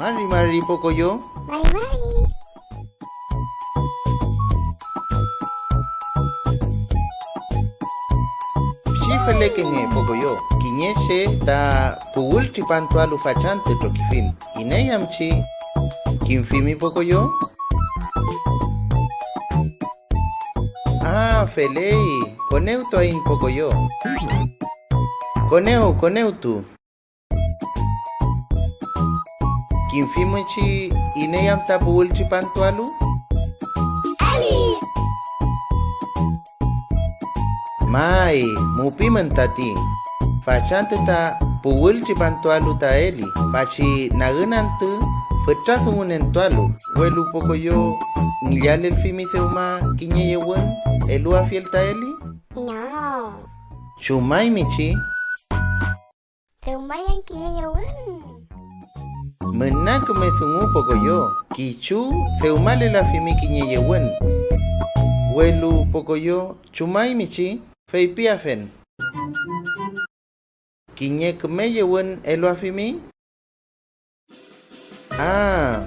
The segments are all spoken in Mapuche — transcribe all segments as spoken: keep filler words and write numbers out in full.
Mari mari Pokoyo. Mari mari. Pichi felekenge Pokoyo, kiñe che ta puwül tripantualu fachantü trokifiñ. ¿Iney am chi kimfimi Pokoyo? Ah, feley, konewtuaiñ Pokoyo. Konew, konewtu. ¿Kimfimün chi iney am ta puwül tripantualu? Eli. May, mupimün tati. Fachantü ta puwül tripantualu ta Eli, fachi nagün antü fütra dungunentualu, welu Pokoyo, ¿ngillalelfimi dewma kiñe yewün eluafiel ta Eli? No. Chumaymi chi. Dewmayan kiñe yewün. Müna küme dungu Pokoyo, kichu dewmalelafimi kiñe yewün. Welu Pokoyo, chumaymi chi feypiafen. ¿Kiñe küme yewün eluafimi? Ah,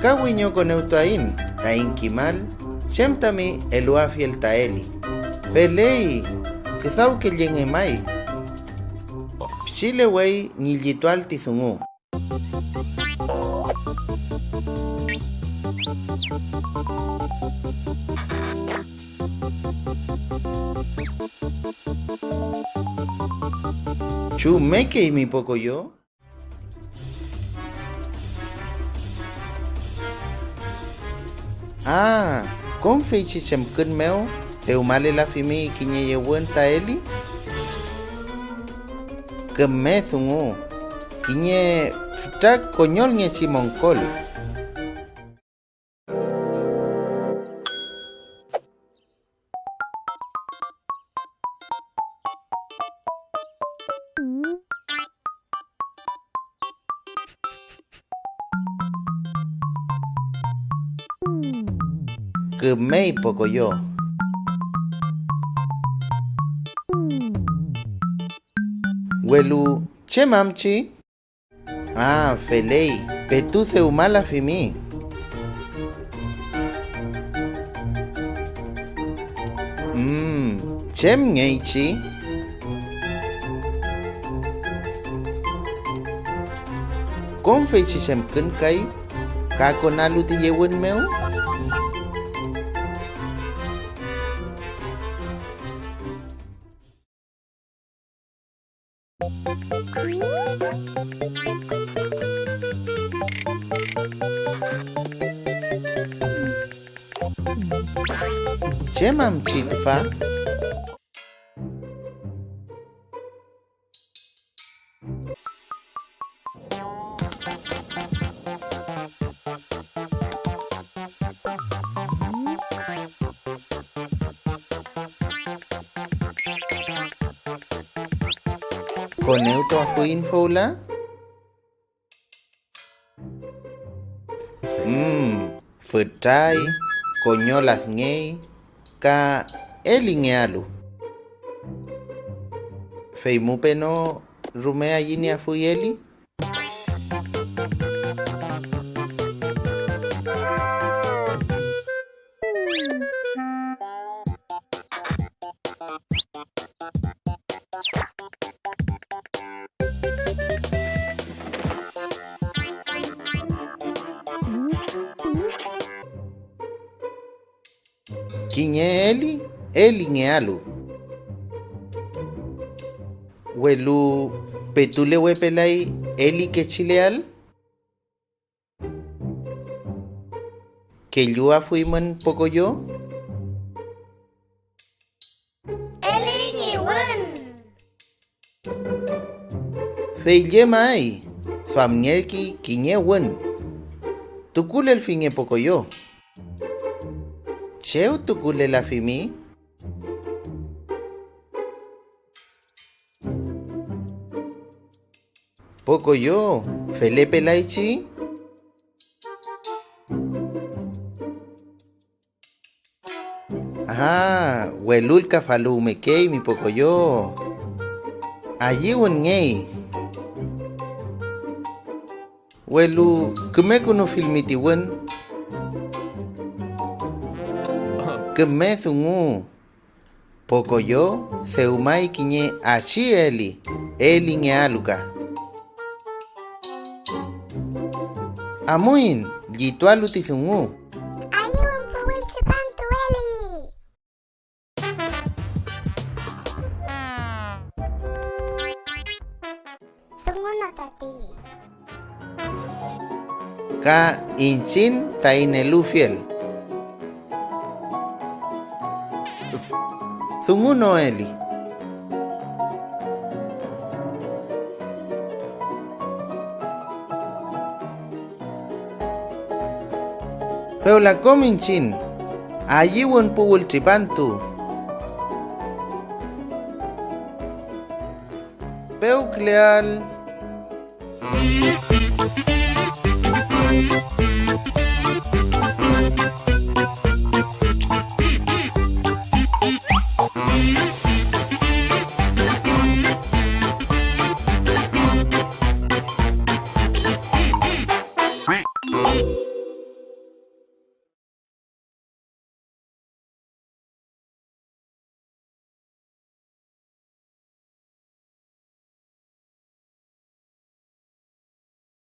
ka wiñokonewtuaiñ taiñ kimal chem tami eluafiel ta Eli. Feley, küdawkellengemay. Pichilewey ñi llitual ti dungu. ¿Chumekeymi Pokoyo? Ah, kom feychi chemkün mew dewmalelafimi kiñe yewün ta Eli. Küme dungu, kiñe fütra koñolngechi monkol. Kümey Pokoyo. Welu, ¿chem am chi? Ah, feley, petu dewmalafimi. Mm, ¿chemngeychi? ¿Kom feychi chemkün kay ka konalu ti yewün mew? ¿Chem am chi tüfa? ¿Konewtuafuiñ fewla? Mm, fütray, koño lafngey, ka elingealu. ¿Fey mu peno rume ayünieafuy Eli? Kiñe Eli, Eli ngealu. Welu, ¿petulewepelay Eli kechi leal? ¿Kelluafuymün Pokoyo? Eli ñi wün. Fey llemay, duamngerkey kiñe wün. Tukulelfinge Pokoyo. ¿Chew tukulelafimi? Pokoyo, felepelaychi. Ah, welulkafaluwmekeymi Pokoyo. Ayüwünngey. Welu kümekünufilmi ti wün. Küme dungu. Pokoyo dewmay kiñe achi eli, elingealu ka. Amuiñ llitualu ti dungu. Ayüwün pu wültripantu eli. Dunguno tati. Ka iñchiñ taiñ elufiel. Dunguno eli. Fewla kom iñchiñ, ayüwün pu wültripantu. Pewküleael.